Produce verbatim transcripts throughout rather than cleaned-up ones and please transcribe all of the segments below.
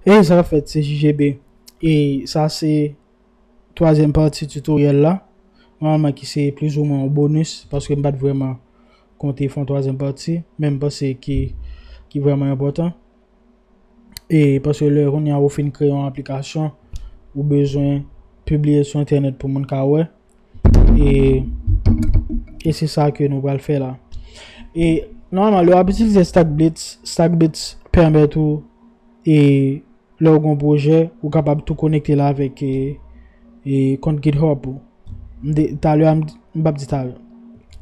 Ey, sa k ap fèt, se J J B. E sa se twazyèm pati tutorial la. Nòmalman ki se plizoumwen yon bonus, paske m pa t vrèman konte fè yon twazyèm pati, men m panse ki, ki vrèman enpòtan. E paske lè kounye a ou fin kreye yon aplikasyon, ou bezwen pibliye l sou entènèt pou moun ka wè. E, e se sa ke nou pral fè la. E nòmalman, lè w ap itilize Stackblitz, Stackblitz pèmèt ou, e lè w gen yon pwojè, ou kapab tou konekte l avèk, e, e kont GitHub ou. M de, talè a, m, m p ap di talè.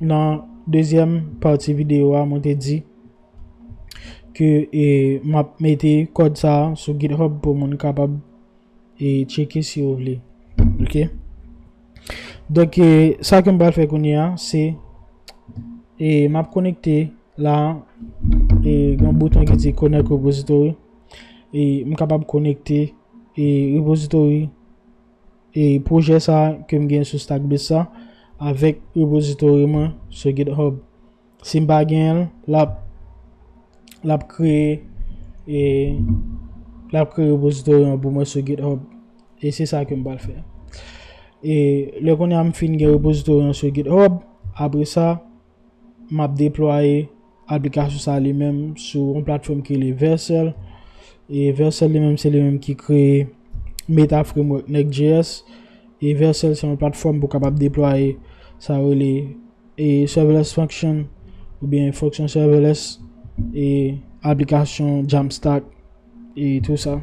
Nan dezyèm pati videyo a, mwen te di ke, e, m ap mete kòd sa a sou GitHub pou moun kapab, e, tcheke si yo vle. Ok? Donk, e, sa ke m pral fè kounye a, se, e, m ap konekte la, e, gen yon bouton ki di Connect Repository. E m kapab konekte, e, repository, e, pwojè sa ke m gen sou Stackblitz sa avèk repository mwen sou GitHub. Si m pa genyen l, l ap, l ap kreye, e, l ap kreye repository an pou mwen sou GitHub. E se sa ke m pral fè. E lè kounye a m fin gen repository an sou GitHub, apre sa, m ap deplwaye aplikasyon sa li menm sou yon platfòm ki rele Vercel. E Vercel li menm, se li menm ki kreye Meta Framework Next J S. E Vercel se yon platfòm pou kapab deplwaye sa yo rele, e, serverless function oubyen fonksyon serverless, e aplikasyon Jamstack e tou sa.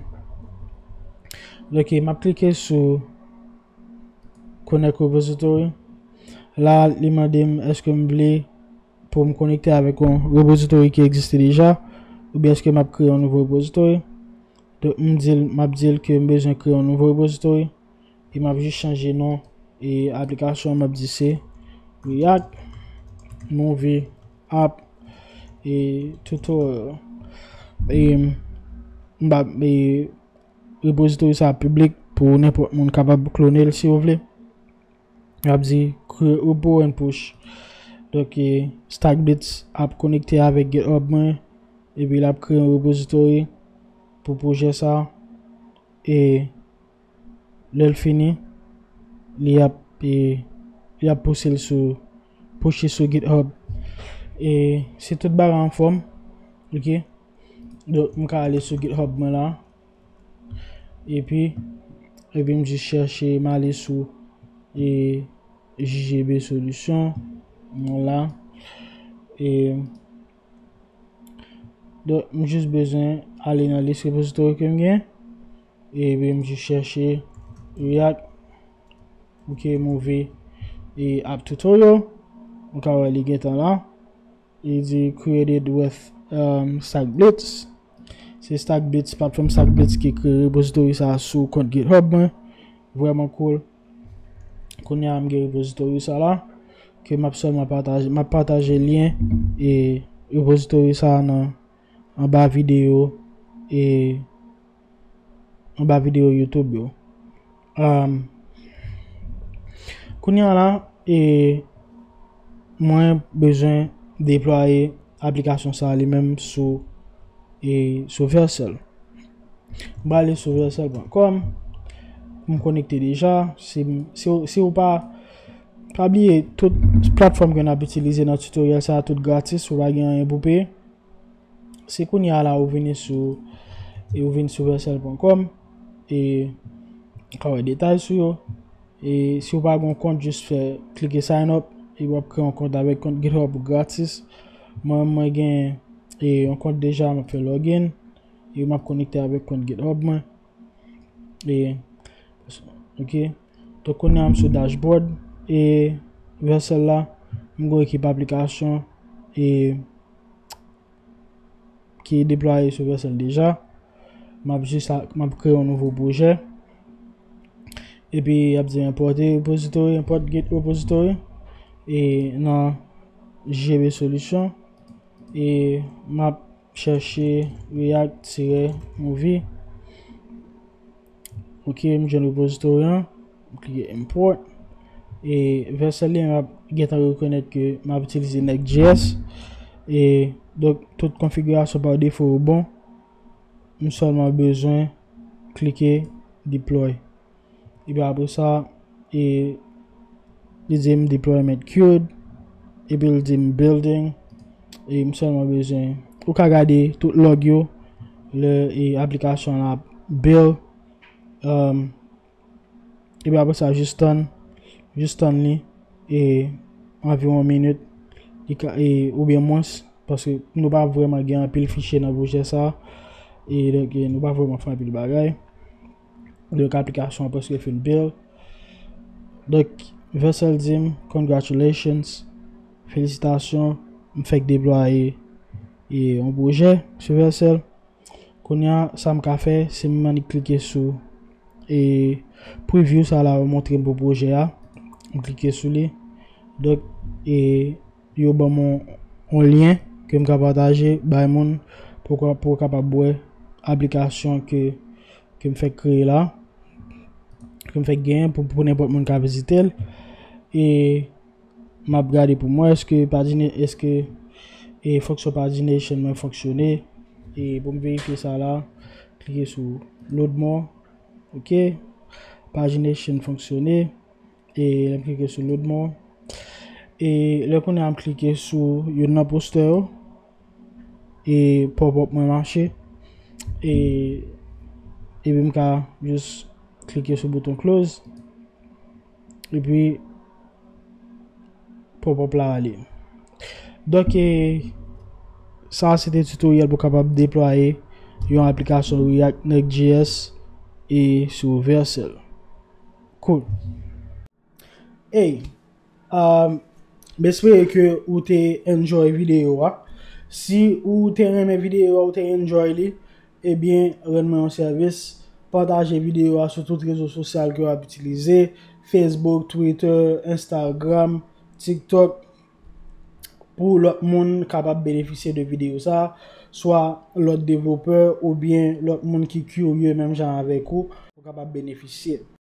Donk, e, m ap klike sou Connect Repository. La, li mande m èske m vle pou m konekte avèk yon repository ki egziste deja, oubyen èske m ap kreye yon nouvo repository. Donk, m di l, m ap di l ke m bezwen kreye yon nouvo repository, e m ap jis chanje non, e aplikasyon, m ap di se React Movie App, e, Tutorial. E m ap, e, repository sa piblik pou nenpòt moun kapab klone l si yo vle. Y ap di create repo and push. Donk, e, Stackblitz ap konekte avèk GitHub mwen, epi l ap kreye yon repository pou pwojè sa. E lè l fini, li ap, e, li ap pouse l sou, pushe sou GitHub. E si tout bagay anfòm, ok. Donk, m ka ale sou GitHub mwen la. Epi, epi m jis chèche, m ale sou, e, J J B Solution. Mwen la. E, donk, m jis bezwen ale nan lis repository ke m gen. Epi m jis chèche React. Ok, Movie, e, App Tutorial. Ou ka wè li gentan la. Li di created with, um, Stackblitz. Se Stackblitz, platfòm Stackblitz ki kreye repository sa sou kont GitHub mwen. Vrèman cool. Kounye a m gen repository sa la, ke m ap sèlman pataje, m ap pataje lyen e repository sa nan anba videyo, e anba videyo YouTube yo. Um, kounye a la, e mwen bezwen deplwaye aplikasyon sa li menm sou, e sou Vercel. M prale sou vercel pwen kòm. M konekte deja. Si, si, si ou pa, pa bliye, tout platfòm ke n ap itilize nan tutorial sa, tout gratis, ou pa gen anyen pou peye. Se kounye a la ou vini sou, e ou vin sou vercel pwen kòm, e ou ka wè detay sou yo. E si ou pa gen yon kont, jis fè, klike sign up, e w ap kreye yon kont avèk kont GitHub ou gratis. Mwen, mwen gen, e, yon kont deja, m ap fè login, e m ap konekte avèk kont GitHub mwen. E, ok. Donk, kounye a m sou dashboard, e, vercel la, m gen yon ekip aplikasyon, e, ki deplwaye sou vercel deja. M ap jis a, m ap kreye yon nouvo pwojè. Epi, y ap di importe repository, import git repository. E nan J J B Solution. E m ap chèche React tire movie. Ok, m jwenn repository an. M klike import. E vercel li, m ap gentan rekonèt ke m ap itilize Next J S. E donk, tout konfigirasyon pa defo yo bon. M sèlman bezwen klike deploy. Epi apre sa, e, li di m deployment queued, epi li di m building, e m sèlman bezwen, ou ka gade tout log yo, lè, e, aplikasyon la ap build, um, epi apre sa, jis tann, jis tann li, e, anviwon yon minit, li ka, e, oubyen mwens, paske nou pa vrèman gen anpil fichye nan pwojè sa, e, donk, e, nou pa vrèman fè anpil bagay. Donk, aplikasyon an prèske fin build. Donk, Vercel di m, congratulations, felisitasyon, m fèk deplwaye, e, yon pwojè sou Vercel. Kounye a, sa m ka fè, se m annik klike sou, e, preview sa la yo montre m pou pwojè a. M klike sou li. Donk, e, yo ban m yon, yon lyen ke m ka pataje bay moun pou, pou kapab wè aplikasyon ke, ke m fèk kreye la, ke m fèk genyen pou, pou nenpòt moun ka vizite l. E m ap gade pou m wè èske pagine, èske, e, fonksyon pagination mwen fonksyone. E pou m verifye sa la, klike sou load more. Ok. Pagination fonksyone. E lè m klike sou load more. E lè kounye a m klike sou youn nan postè yo. E pop-up mwen mache. E, epi m ka jis klike sou bouton close. Epi pop-up la ale. Donk, e, sa se te tutorial pou kapab deplwaye yon aplikasyon React Next J S e sou Vercel. Cool. Hey, um, m espere ke ou te enjoy videyo a. Si ou te renmen videyo a, ou te enjoy li, ebyen, rann mwen yon sèvis. Pataje videyo a sou tout rezo sosyal ke w ap itilize, Facebook, Twitter, Instagram, TikTok, pou lòt moun kapab benefisye de videyo sa, swa lòt devlopè oubyen lòt moun ki kirye menm jan avèk ou, pou kapab benefisye.